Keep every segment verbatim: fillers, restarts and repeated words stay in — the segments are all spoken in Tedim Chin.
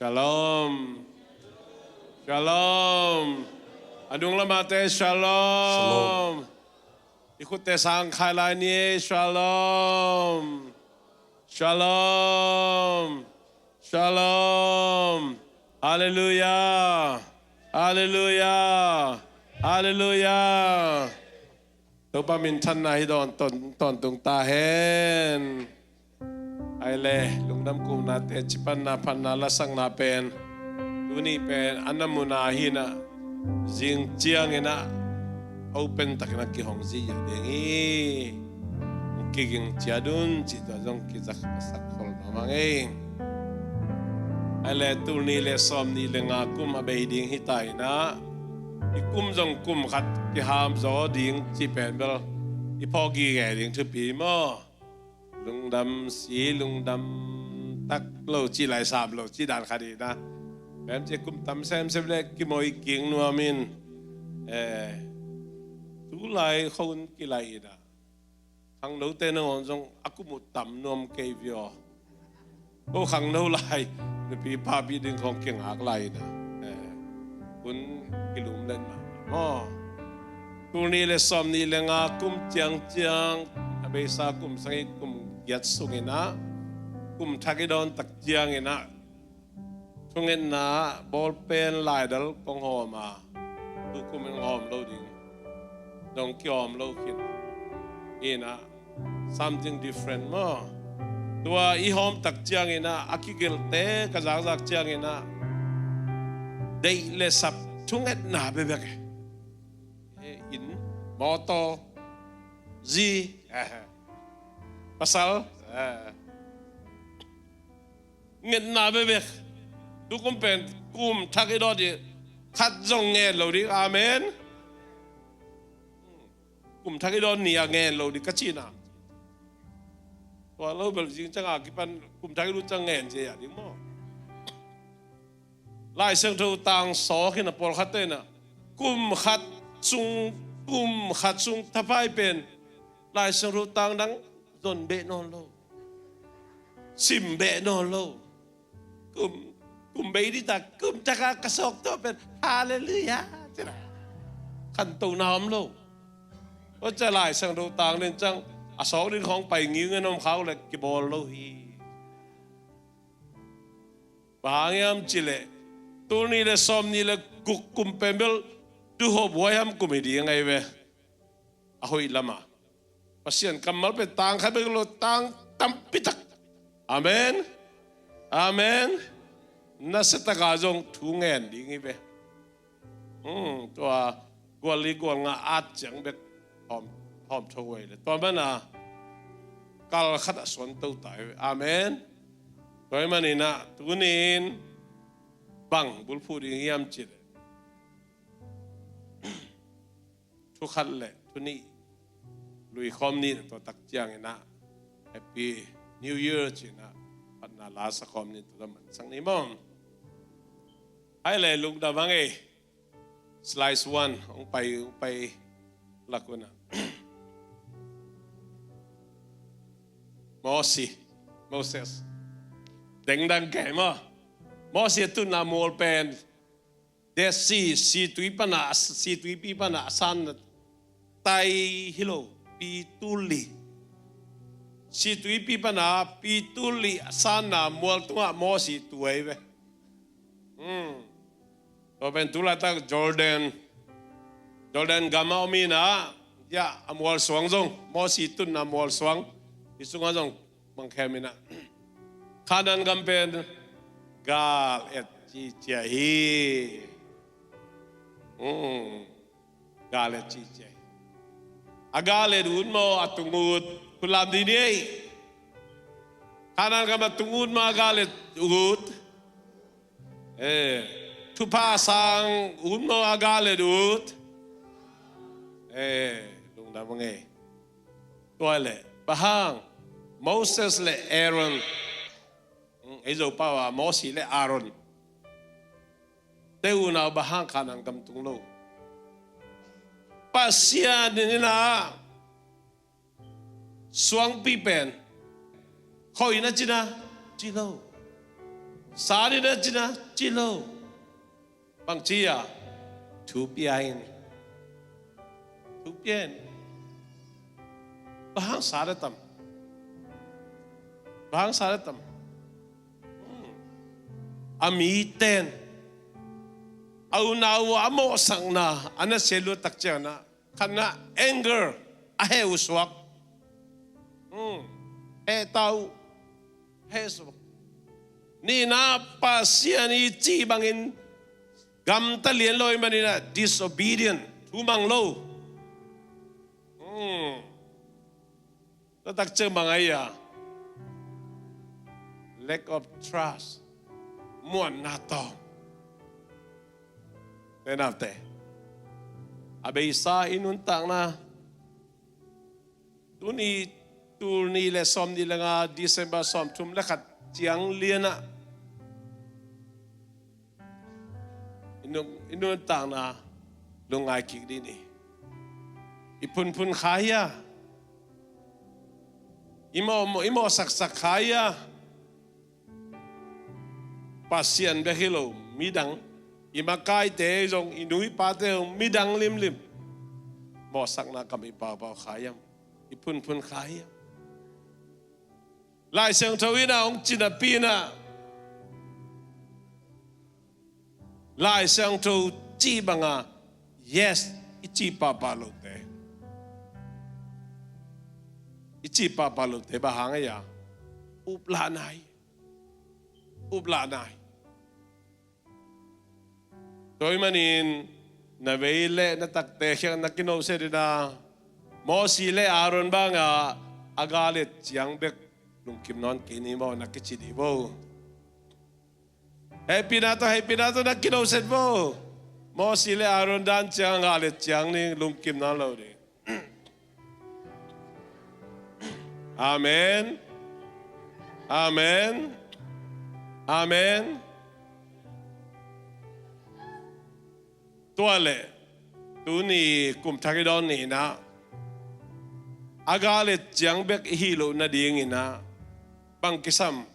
Shalom. Shalom. A nung lamate shalom. Shalom. I khutte sang khai lai ni. Shalom. Shalom. Shalom. Halleluiah. Halleluiah. Halleluiah. Topa minthanna hi dawn tawn, tawntung ta hen. Ai le, lungdam kumnate, cipanna, phatna, lasakna pen tuni pen a na muna hi na, zing ciangin a open takin a kihong zia ding hi. Kiging ciat un cih tua zong kizak sak khol nuam a ngei. Ai le, tul nih le sawm nih le nga kum a bei ding hi ta in a, i kum zong kum khat kiham zaw ding cih pen bel i phawk gige ding thupi maw? Lungdam si, lungdam tak lo cih lai, sam lo cih dan khat hi na. Bem cih kum tam semsem le kimawi king nuam in, eh, tu lai khawng kilai in a, khangnote nangawn zong a kum uh tam nuam kei viaw. Ko khangno lai, nupi papi ding khawng kingak lai in a, eh, hun kilum let mah maw? Tul nih le sawm nih le nga kum ciangciang, a beisa kum sagih kum giat sungin a, kum thak i dawn tak ciangin a, thungetna bawlpen laidal kong hawm a, tu kum in hawm lo ding, dong kihawm lo khin in a, something different maw? Tua i hawm tak ciangin a, a kigelte ka zakzak ciangin a, deih le sap thungetna bekbek. Eh, inn, mawtaw, zi, eh, pasal, eh, ngetna bekbek. Tu kum pen kum thak i dawt i khat zong ngen lo ding. Amen. Kum thak i dawt ni a ngen lo ding ka cihna. Tua lo bel zing ciang a kipan kum thak i lut ciang ngen cia ding maw? Lai Siangtho tang sawk in a, pawlkhat in a, kum khat sung, kum khat sung thapai pen Lai Siangtho tang dang zon beh nawn lo, sim beh nawn lo. Kum, kum bei ding ta, kum thak a ka sawk tua pen halleluiah cih na, khantohna om lo. Tua ciang Lai Siangtho tang ding ciang a sawk ding khawng pai ngiu ngen om kha uh leh kibawl lo hi. Bang hang hiam cih leh tul nih le sawm nih le guk kum pen bel duhop huai ham kum hi ding ahi ve. A hoih lam a, Pasian kammal pen tang khat bek lo, tang tampi tak. Amen. Amen. Nasia tak a zong thu ngen ding hi ve. Hmm, tua gual li gual nga at ciang bek hawm, hawm tho huai le, tua man a kal khat a suan to ta hi ve. Amen. Tua hi man in a, tuni in bang bulphuh ding hiam cih leh, thu khat le thu nih lui khawm ni in a, tua tak ciangin a Happy New Year ci in a, phatna la sa khawm ni in, tua man sang ni maw? Ai le, lungdam a ngei. Slice one hong pai, hong pai lak un a, Mosi, Moses. Dengdang kei maw? Mosi a tunna mual pen Dead Sea, Situi pan a, Situipi pan a a sanna tai hi lo, pi tul li. Situipi pan a pi tul li a sanna mual tungah Mosi tu ahi ve. Hmm. Tua pen tu laitak Jordan, Jordan gam a om in a, ya, a mual suang zong, Mosi tunna mual suang i sungah zong bang khem in a, Kanaan gam pen gal et cicia hi. Hmm. Gal et cicia hi. A gal et ut maw, a tung ut? Khut lam dih ni ei. Kanaan gam a tung ut maw, a gal et ut? Eh, thupha a sang ut maw, a gal et ut? Eh, lungdam a ngei. Tua leh bang hang Moses le Aaron, hmm, ei Zopau a Mosi le Aaron te unau bang hang Kanaan gam tung lo? Pasian in a suangpi pen khoi na ci na ci lo. Sat in a ci na, ci lo. Bang ci a? Thu pia in. Thu pia in. Bang hang sat a tam? Bang hang sat a tam? Hmm. A miten a unau a mawhsakna a na sia luat tak ciangin ah, khatna, anger, a heh uh suak. Hmm. Heh ta uh. Heh suak. Nihna, Pasian i cih bangin gamta lian lo ahih manin ah disobedient, thumang lo. Hmm. Tua tak ciang bang a hi a? Lack of trust. Muanna tawng. Te nate, a beisa i nuntakna, tuni, tul nih le sawm nih le nga, December sawm thum le khat ciang lian ah i nun, i nuntakna lungngai kik dih ni. I phunphun kha hi a, i mawh, i mawhsaksak kha hi a, Pasian bek hi lo, midang, i makaite zong, i nu i pate zong, midang limlim. Mawhsakna kam i paupau kha hiam? I phunphun kha hiam? Lai Siangtho in ah hong ci napi in ah, Lai Siangtho cih banga yes i cih pahpah lote, i cih pahpah lote bang hang a hi a? Uplahna hi. Uplahna hi. Tua ahih manin na vei le na takte khiang na kinoset in ah, Mosi le Aaron banga a galet ciang bek lungkim nawn kei ni maw, na kici dih vo. Hehpihna tawh, hehpihna tawh na kinoset vo. Mosi le Aaron dan ciang a galet ciang ni, lungkim nawn lo dih. Amen. Amen. Amen. Tua le, tuni kum thak i dawn ni in ah, a galet ciang bek i hih loh nading in ah, bang kisam?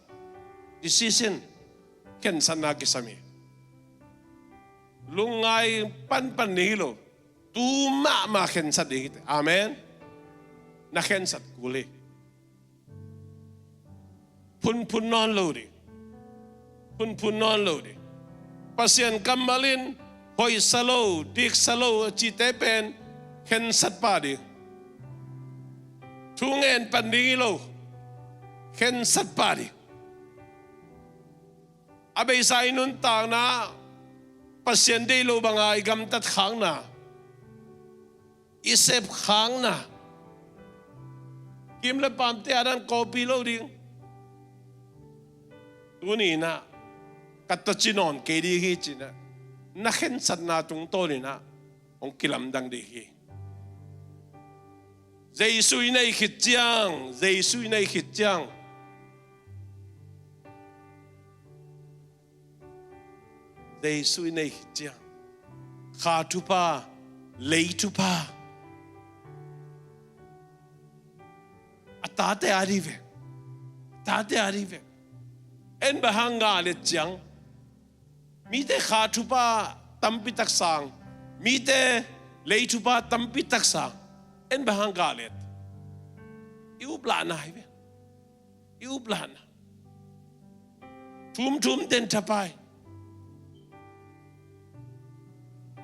Decision. Khensatna kisam hi. Lungngai panpan ding hi lo. Tu mahmah khensat ding hi. Amen. Na khensat kul hi. Phunphun nawn lo ding. Phunphun nawn lo ding. Pasian kammal in hoihsa lo, diksa lo a cihte pen khensat pah ding. Thu ngen pan ding hi lo. Khensat pah ding. A beisa i nuntakna, Pasian deih lo banga i gamtat khakna, i sep khakna, kim le paamte a dan kawpi lo ding. Tuni in ah ka tawh ci nawn kei ding hi ci in ah, na khensatna tungtawn in ah hong kilamdang ding hi. Jesu i neih khit ciang, Jesu i neih khit ciang, Jesu i neih khit ciang, kha thupha, lei thupha, a tate a ding ve. A tate a ding ve. En bang hang galet ciang, mite kha thupha tampi tak sang, mite lei thupha tampi tak sang, en bang hang galet? I uplahna hi ve. I uplahna. Thumthum den thapai.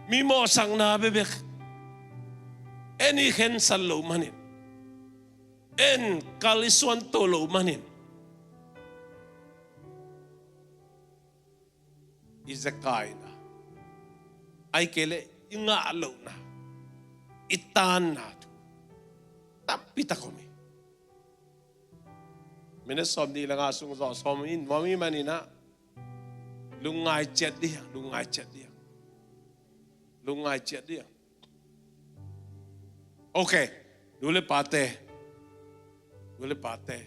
Mi mawhsakna bekbek. En i khensat loh manin, en kal i suantoh loh manin, i zekaina, ahih kei leh i ngah lohna, i taanna thu tampi tak om hi. Minute sawm nih le nga sung zawh sawm in nuam i hih manin ah, lungngai ciat dih, lungngai ciat dih, lungngai ciat dih. Ok, nu le pate, nu le pate,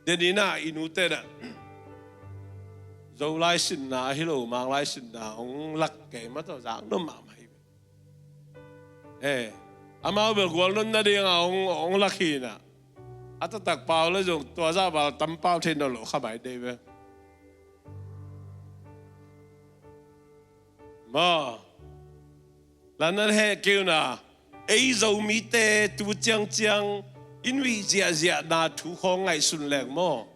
den in ah i nute in ah Zolai sinna ahi lo, Manglai sinna hong lak kei mah tawh zak nuam mahmah hi. Eh, amau bel gualnop nading a hong, hong lak hi in ah, a taktak pau le zong tua zah val tam pau thei nawn lo kha mai dei ve. Maw, la nan heh kei un a, ei Zomite tu ciangciang i nuih ziahziahna thu khawng ngaihsun leng maw,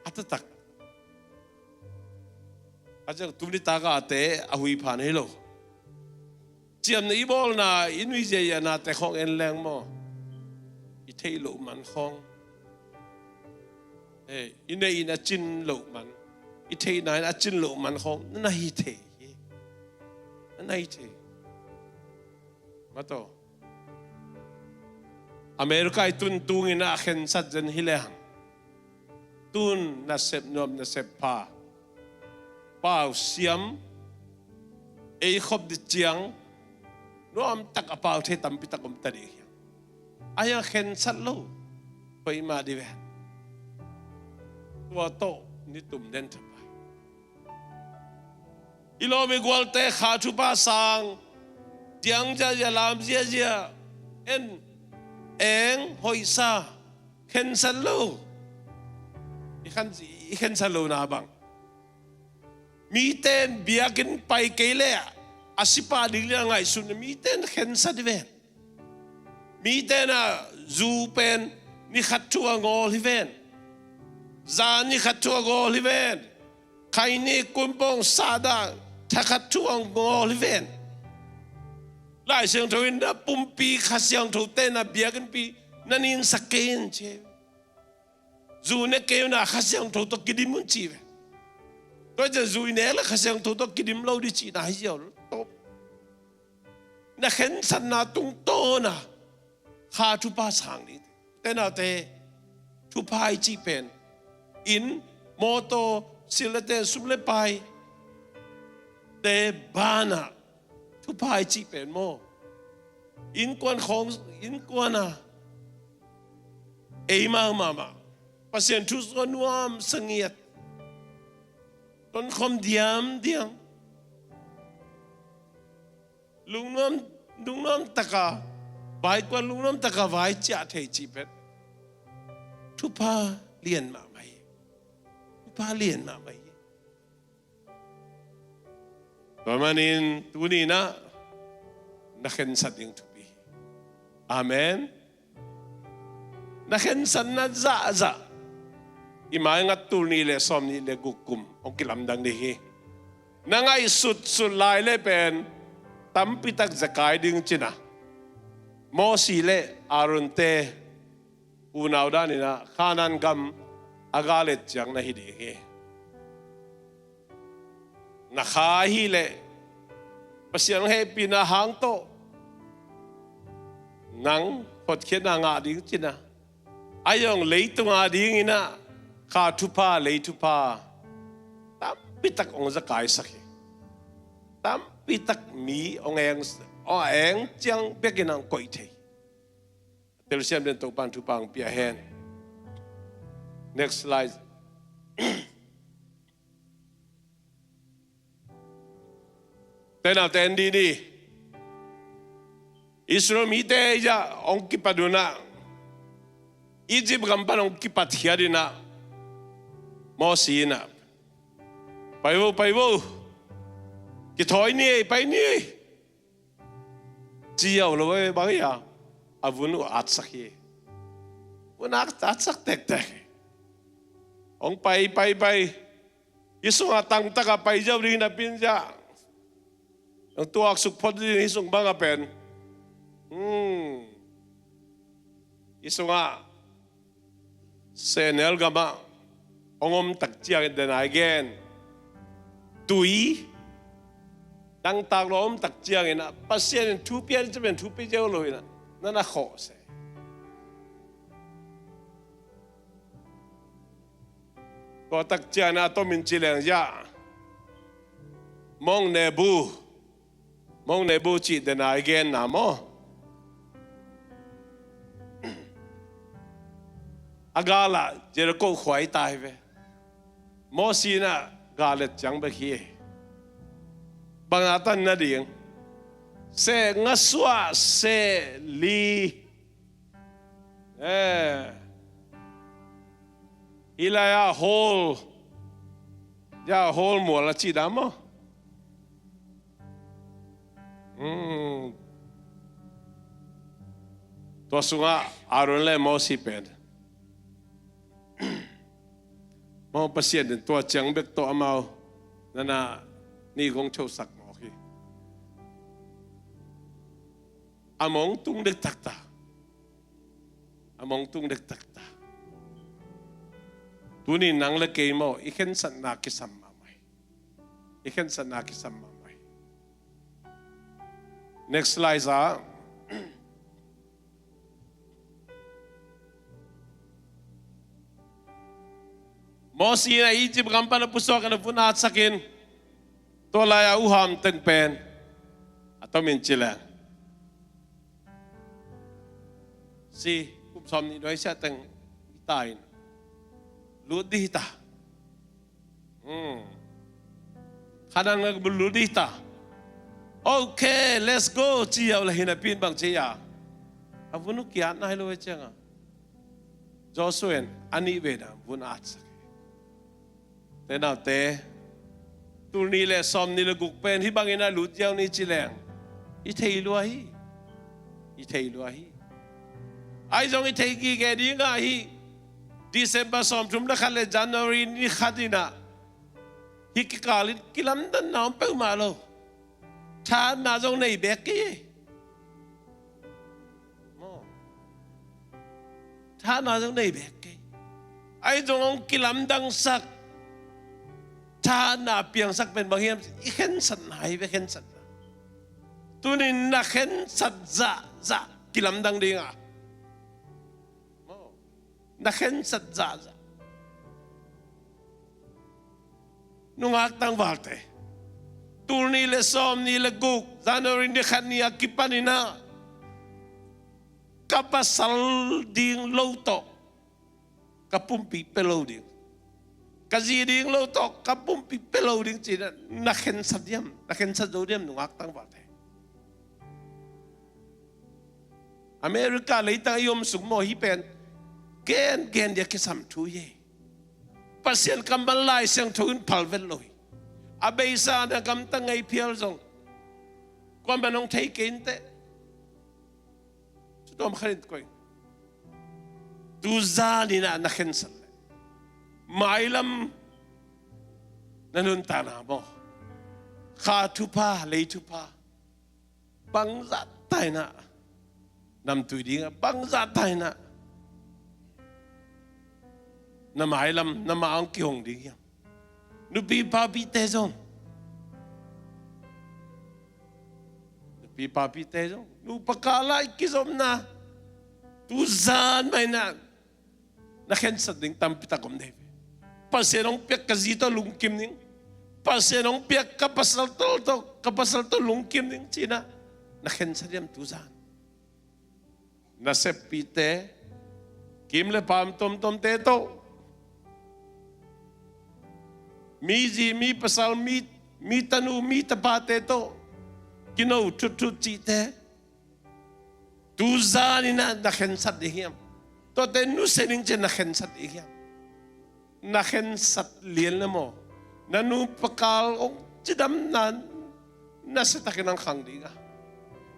a taktak. A ciang tuni taka te a hui phan hi lo. Ciamna i bawlna, i nuih ziahziahnate khawng en leng maw, i theih loh man khawng, eh, i neih in a cin loh man, i theihna in a cin loh man khawng na na hi thei hi. Na na hi thei. Maw, America i tun tungin a khensat zen hi lehang, tun nasep nuam nasep pha, pau siam, ei khop ding ciang nuamtak a pau thei tampitak om ta ding hi. A hiang khensat lo, hoih mah ding ve. Tua tawh ni tum den thapai. I lawm i gualte kha thupha sang, diang ziahziah, lam ziahziah, en, eng, hoihsa, khensat lo. I khen, i khensat lo na bang, mite in biakinn pai kei leh a si pah ding lian ngaihsun, mite in khensat hi ven. Mite in a zu pen ni khat thu a ngawl hi ven. Zan ni khat thu a ngawl hi ven. Khaini kumpong sahdah tha khat thu a ngawl hi ven. Lai Siangtho in na pumpi Kha Siangtho te na biakinnpi na ninsak kei in ci. Zu ne kei un a Kha Siangtho tawh kidim un ci ve. Tua ciang zu i nek leh Kha Siangtho tawh kidim lo ding cihna hi ziau lo. Na khensatna tungtawn a kha thupha sang ding. Te naute, thupha i cih pen inn, mawtaw, silh le ten, sum le pai te banah thupha i cih pen maw, innkuan khawng, innkuan a eimau mahmah, Pasian thu sung a nuamsa ngiat, tonkhawm diamdiam, lungnuam, lungnuam taka vai kuan, lungnuam taka vai ciah thei cih pen thupha lian mahmah hi. Thupha lian mahmah hi. Tua manin tuni-in ah na khensat ding thupi hi. Amen. Na khensatna zahzah i maingat tul nih le sawmnih le guk kum hong kilamdang ding hi. Na ngaihsutsut lai le pen tampitak zekai ding cihna. Mosi le Aaron-te unau danin ah Kanaan gam a gal et ciang na hi ding hi. Na kha ahih leh Pasian hehpihna hang tawh nang hotkhiatna ngah ding cihna. Ahi zong leitung a dingin ah kha thupha, lei thupha tampitak hong zakaisak hi. Tampitak mi hong eng, hong eng ciang bekin hong koih thei. Telsiam den Topa'n thupha hong pia hen. Next slide. Te naute, en dih ni. Israel mite hong kipat un ah, Egypt gam pan hong kipatkhiat in ah, Mosi in ah, pai vo, pai vo, kithawi ni ei, pai ni ei, ci ziau lo ei, bang hia, a vun uh atsak hi. Vun at, atsak tektek. Hong pai, pai, pai. Hih sungah tangtak a pai ziau ding napi-in ziah, hong tuaksuk phot ding hih sung bang a pen. Hmm. Hih sungah sehnel gamah hong om tak ciangin, den a i gen, tui dangtak lo om tak ciangin ah, Pasian in thu pia ding ci pen thu pia ziau lo in ah, na na khawh se. Tua tak ciangin ah, a tomin ci leng ziah, Mount Nebo, Mount Nebo cih den a i genna maw, a gal ah Jericho khua i tai ve. Mosi in ah gal et ciang bek hi. Bang a tan nading? Seh nga suah, seh li. Eh. Hih lai-ah hall, ya, hall mual a cih dan maw? Tua sungah Aaron le Mosi pen, maw, Pasian in tua ciang bek tawh amau nana ni kong chosak mawk hi. A mong tung dektak ta. A mong tung dektak ta. Tuni nang le kei maw, i khensatna kisam mahmah hi. I khensatna kisam mahmah hi. Next slide ah. Mosi in a Egypt gam pan a pusuak in a vun atsak in, tua lai-a uham teng pen a tom in ci leng, si, kum sawm nih nuai siah teng hi ta in, lut dih hi ta. Hmm. Khanan ka bul lut dih ta. Okay, let's go, ci a uh la hi napi in bang ci a, a vun uh kiat nai lo hi ciang a, Joshua in a nih vei na vun atsak hi. Te naute, tul nih le sawm nih le guk pen hih bangin a lut ziau ni ci leng, i thei lua hi. I thei lua hi. Ahi zong i thei gige ding a hi. December sawmthum le khat le January ni khat in a, hih kikal in kilamdanna om peuhmah lo. Thahatna zong nei bek kei. Maw. Thahatna zong nei bek kei. Ahi zong hong kilamdangsak, thahatna piangsak pen bang hiam? I khensatna hi ve, khensatna. Tunin na khensat zahzah kilamdang ding a. Maw. Na khensat zahzah. Nungak tangvalte, tul nih le sawm nih le guk, January ni khat ni a kipan in a, ka pasal ding lo tawh ka pumpi pia lo ding, ka zi ding lo tawh ka pumpi pia lo ding ci-in a, na khensat hiam? Na khensat zo diam, nungak tangvalte? America leitang i om sung maw, hih pen gengen dia kisam thu hi. Pasian kammal Lai Siangtho in phal vet lo hi. A beisa na gamta ngei phial zong kuaman hong thei kei inteh. Thutom khat in koih. Tuzan in a na khensat leh, mailam na nuntakna maw, kha thupha, lei thupha, bangzah ta in a namtui ding a, bangzah ta in a na mailam, na ma hong kihong ding hiam? Nupi papite zong, nupi papite zong, nupa kal ah i kizopna, tuzan mah in a na khensat ding tampi tak om dei ve. Pasian hong piak ka zi tawh lungkim ning, Pasian hong piak ka pasal tawh, tawh, ka pasal tawh lungkim ning ci-in a, na khensat hiam tuzan? Naseppihte, kim le pam tomtomte tawh, mi zi, mi pasal, mi, mi tanu, mi tapate tawh kino thutthut cihte, tuzan in a na khensat ding hiam? Tuate nusia ning ci-in na khensat ding hiam? Na khensat lian le maw, na nupa kal hong cidamna nasiatakin hong khang ding a,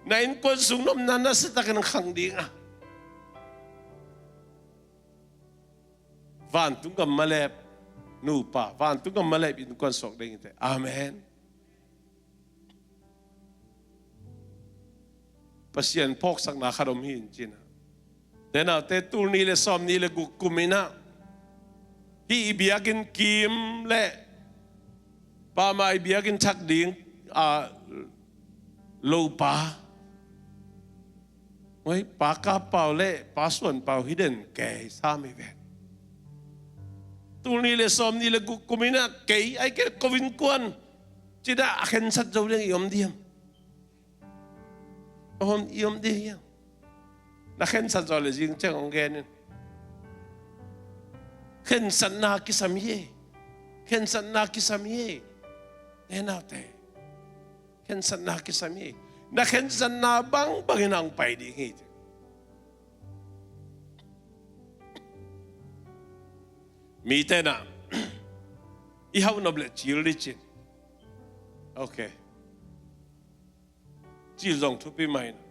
na innkuan sung nopna nasiatakin hong khang ding a, vantung gam malep nupa, vantung gam malep innkuan suak ding hi teh. Amen. Pasian phawksakna khat om hi in ci-in a, te naute, tul nih le sawm nih le guk kum in a, hih i biakinn kim le pamah i biakinn thak ding a, lopa, oi, Pa Kap Pau le Pa Suan Pau hi den kei sam hi ven. Tul nih le sawm nih le guk kum in a, kei, ai kei, ko innkuan ci-in a khensat zo ding i om diam? Om, i om ding hiam? Na khensat zo le zing ciang hong gen in. Khensatna kisam hi. Khensatna kisam hi. Te naute, khensatna kisam hi. Na khensatna bangbang in hong pai ding hi. Mite na, i hauh nop le cil dih cin. Ok. Cil zong thupi mah in a,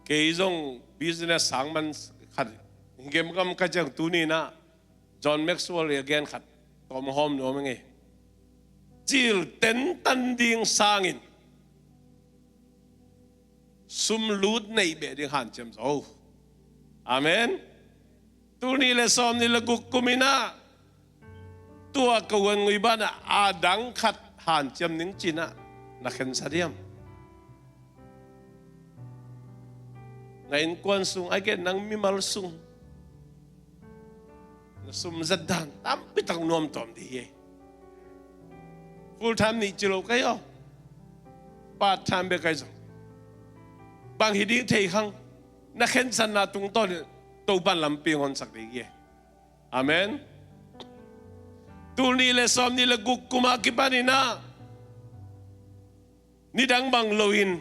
Kei zong business sang man khat hi gemgam ka ciang tuni-in ah John Maxwell i a gen khat tawm hawm nuam ing ei. Cil tentan ding sangin sum lut neih beh ding hanciam zo. Amen. Tul nih le sawm nih le guk kum in ah tua ka uan ngui banah a dang khat hanciam ning ci-in ah na khensa diam? Na innkuan sung, ahih kei leh nang mimal sung na sum zat dan tampi tak nuam tuam ding hi. Full time nih ci lo ka hi aw, part time bek ka hi zong, bang hi ding thei khang, na khensatna tungtawn in Topa'n lampi hong honsak ding hi. Amen. Tul nih le sawm nih le guk kum a kipan in ah nidang bang loin,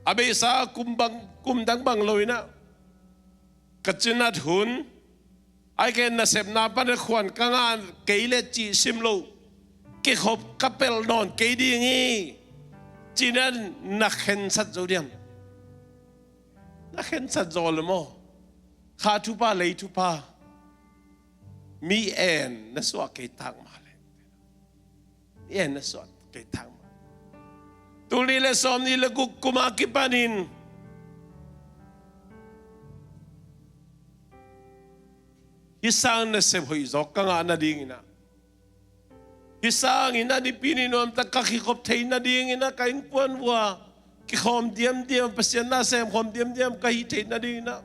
a beisa kum bang, kum dang bang loin ah ka cinat hun, ahih kei leh nasepna pan a khuan ka ngah kei leh cih sim lo, kikhop ka pelh nawn kei ding hi, ci-in ah na khensat zo diam? Na khensat zo leh maw, kha thupha lei thupha mi en na suah kei tak mah leh. Mi en na suah kei tak mah. Tul nih le sawm nih le guk kum a kipan in hih sang nasep hoih zaw ka ngah nading in ah, hih sangin ah Nipi ni nuamtak ka kikhop theih nading in ah, ka innkuan uh ah kikhawm diamdiam, Pasian na sem khawm diamdiam ka hih theih nading in ah,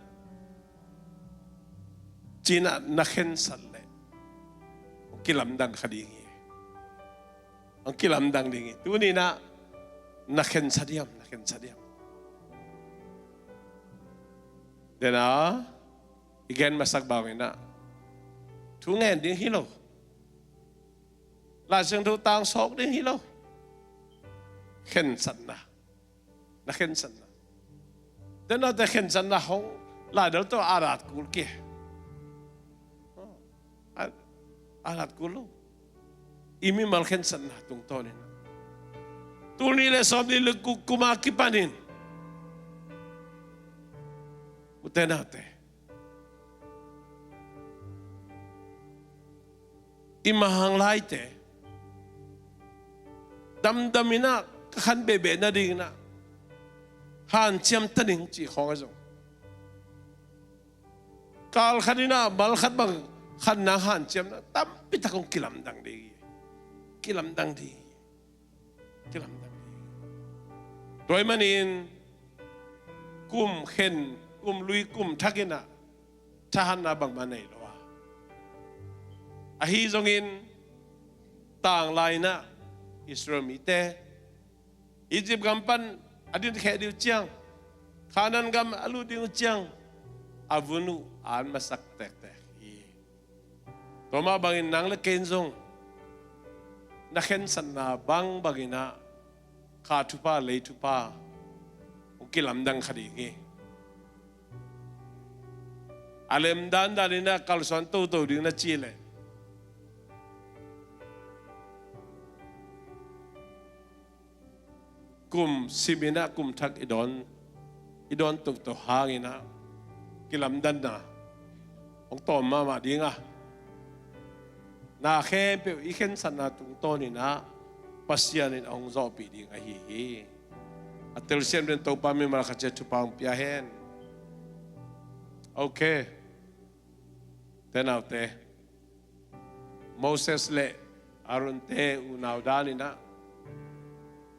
ci-in ah na khensat leh hong kilamdang kha ding hi. Hong kilamdang ding hi. Tuni-in ah na khensa diam, na khensa diam? Dena i gen masak bang in ah thu ngen ding hi lo, Lai Siangtho tang sawk ding hi lo. Khensatna, na khensatna. Dena te khensatna hong laidal tawh a rat kul kei. A, a rat kul lo. I mimal khensatna tungtawn in ah tul nih le sawm nih le guk kum a kipan in u te nau te, i Mang laite damdam in ah ka khan behbeh nading in ah hanciam ta ning cih khawng ah zong, kal khat in ah mal khat bang khan nang hanciamna tampi tak hong kilamdang ding hi. Kilamdang ding hi. Kilamdang ding hi. Tua ahih manin kum khen, kum lui, kum thak in ah thahatna bangmah nei lo a, ahi zongin tanglai in ah Israel mite Egypt gam pan a dinkheh ding uh ciang, Kanaan gam a lut ding uh ciang, a vun uh a an masak tektek hi. Tua mah bangin nang le kei in zong na khensatna bangbang in ah kha thupha lei thupha hong kilamdang kha ding hi. A lem dandan in ah kalsuan toto ding na cih leh, kum sim in ah kum thak i dawn, i dawn toto hangin ah kilamdanna hong tawm mahmah ding a, na khempeuh i khensatna tungtawn in ah Pasian in hong zawhpih ding ahi hi. A telsiam den Topa mimal khat ciat thupha hong pia hen. Ok. Te nau te, Moses le Aaron te unau dan in ah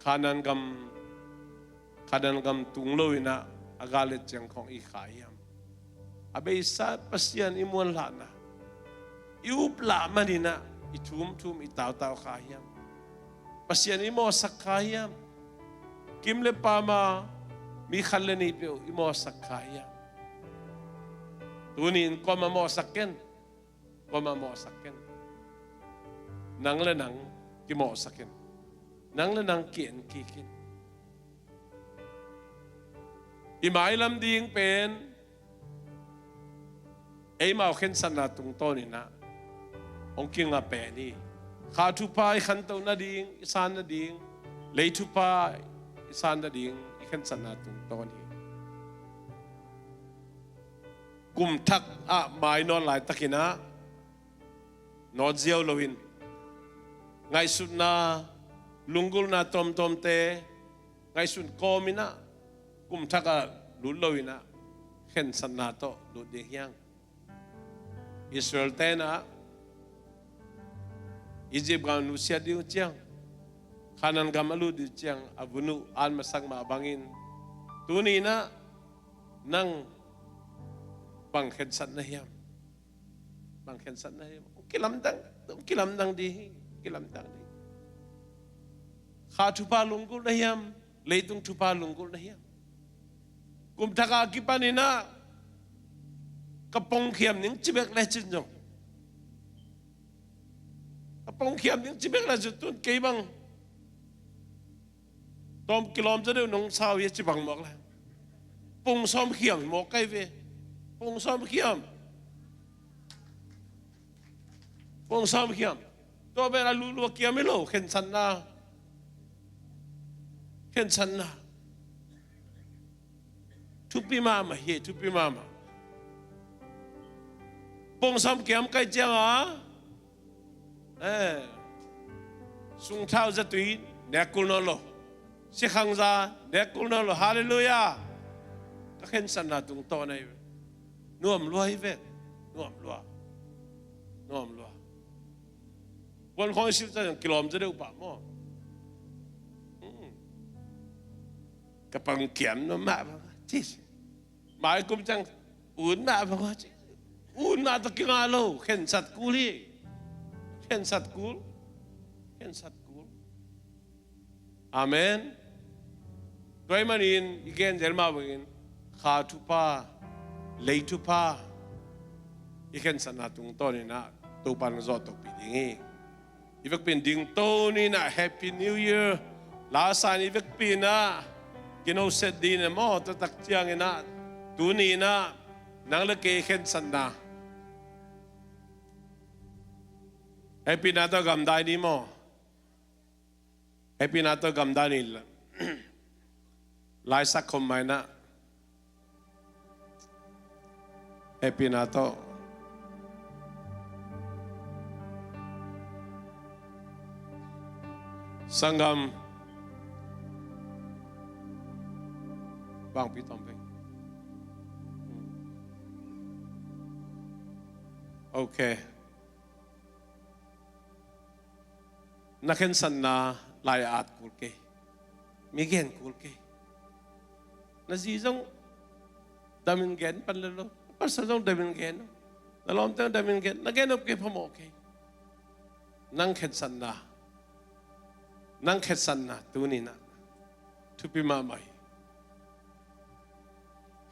Kanaan gam, Kanaan gam tung lo in ah a gal et ciang khawng i kha hiam? A beisa Pasian i muanlahna, i uplah man in ah i thumthum i tautau kha hiam? Pasian i mawhsak kha hiam? Kim le pam a mi khat le nih peuh i mawhsak kha hiam? Tuni in kuamah mawhsak ken. Kuamah mawhsak ken. Nang le nang kimawhsak in. Nang le nang ki-en kik in. I mailam ding pen eimau khensatna tungtawn in ah hong kingah pen hi. Kha thupha i khantoh nading, i san nading, lei thupha i san nading i khensatna tungtawn hi. Kum thak ah mai nawn laitakin ah, nawt ziau loin, ngaihsutna, lunggulhna tuamtuamte ngaihsun kawmin ah, kum thak ah lut loin ah, khensatna tawh lut ding hiam? Israel-te in ah Egypt gam nusiat ding uh ciang, Canaan gam a lut ding uh ciang a vun uh an masak mah bangin, tuni in ah nang bang khensat na hiam? Bang khensat na hiam? Hong kilamdang, hong kilamdang ding hi, kilamdang ding. Kha thupha lunggulh na hiam? Leitung thupha lunggulh na hiam? Kum thak a kipanin ah ka pongkhiam ning ci bek le cin zong, ka pongkhiam ning ci bek le cin, tun kei bang tawm kilawm za deuh nong sau hi a ci bang mawk le, pung sawm khiam mawk kai ve. Pung sawm khiam. Pung sawm khiam. Tua bel a luhlua kiam hi lo, khensatna. Khensatna. Thupi mahmah hi, thupi mahmah. Pung sawm kiam kai ciang a, eh, sungthau zatui nek kul nawn lo. Sikhangza nek kul nawn lo. Halleluiah. Ka khensatna tungtawn ahi ve. Nuam lua hi ve. Nuam lua. Nuam lua. Puan khawng i silh ciang kilawm za deuh pah maw? Hmm. Ka pang kiam nuam mah bang ci. Mai kum ciang ut mah bang ci. Ut mah tawh kingah lo. Khensat kul hi. Khensat kul. Khensat kul. Amen. Tua ahih manin i gen zel mah bangin, kha thupha, lei thupha, i khensatna tungtawnin ah Topa'n hong zawhtohpih ding hi. I vekpi in dingto ni in ah Happy New Year la sa in, i vekpi in ah kinoset ding in ah maw, tua tak ciangin ah tuni in ah nang le kei khensatna, happy na tawh gamdai ni maw? Happy na tawh gamdai ni. Laisak khawm mai in ah. Happy na tawh. Sanggam. Bangpi tawm peng. Okay. Na khensatna lai-at kul kei. Mi gen kul kei. Na zi zong damin gen pan le lo. Na pasal zong damin gen lo. Na lawmte zong damin gen. Na gen nop kei phamawh kei. Nang khensatna. Nang khensatna tuni in ah thupi mahmah hi.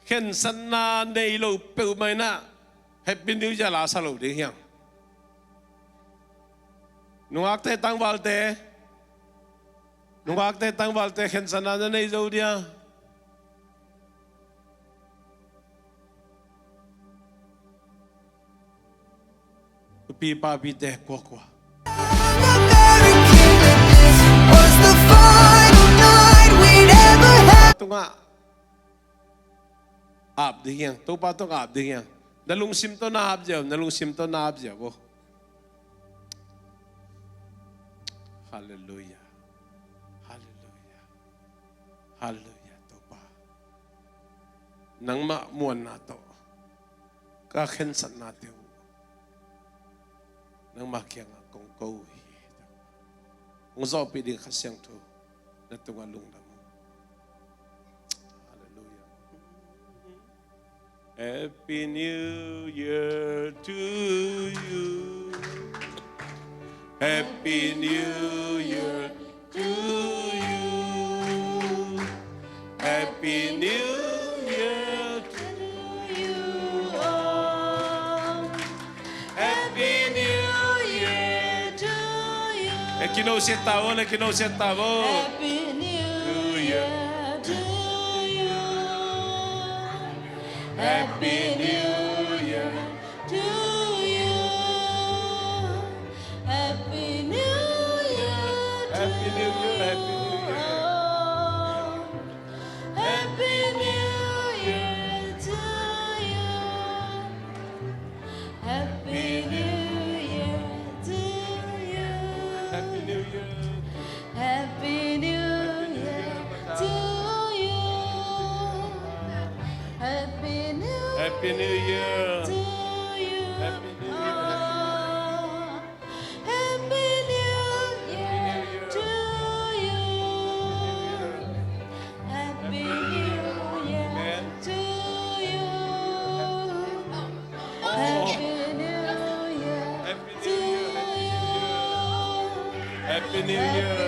Khensatna nei lo peuhmah in ah Happy New Year la sa lo ding hiam? Nungakte, tangvalte, nungakte, tangvalte, khensatna na nei zo dia? Nupi papite kuakua. Tungah ap ding hiam? Topa tungah ap ding hiam? Na lungsim tawh na ap ziau, na lungsim tawh na ap ziau bo. Halleluiah. Halleluiah. Halleluiah, Topa. Nangmah muanna tawh ka khensatnate uh nangmah kiangah kong ko uh hi. Hong zawhpih ding Kha Siangtho na tungah lungdam uh. Halleluiah. Happy New Year to you. Happy New Year to you. Happy New Year to you all. Happy New Year to you. Eh, kino siat ta bo, le kino siat ta bo. Happy New Year to you. Happy New Year to you. Happy New Year to you. Happy New Year, Happy New Year to you. New Year. To you. Happy New Year. Happy New Year to you. Happy New Year to you. Happy New Year to you. Happy New Year.